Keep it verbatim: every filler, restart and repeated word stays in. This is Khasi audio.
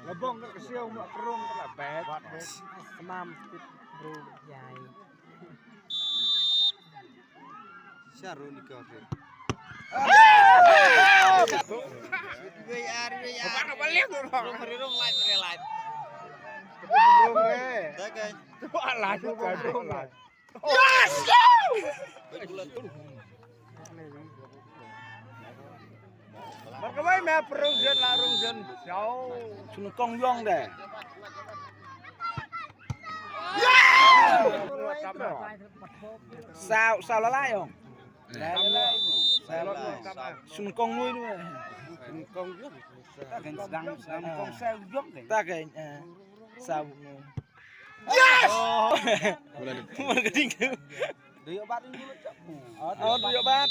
Labong ka siaw ma krung ka la bet. Smam tip bro yai. Sharon ni ka ke. Wei ar wei ar. Rung rung lai lai. Rung re. Dah kan. Wah lai lai. Yes! Markawai me prung jen la rung jen. Yau. Sun kong yong de. Sao sao la la yong. Sun kong lui lui. Kong yong. Kan sedang sedang kong sao yong de. Ta kan. Sao. Yes! Mula keding. Duyok bat ni dulu cak. Oh, duyok bat.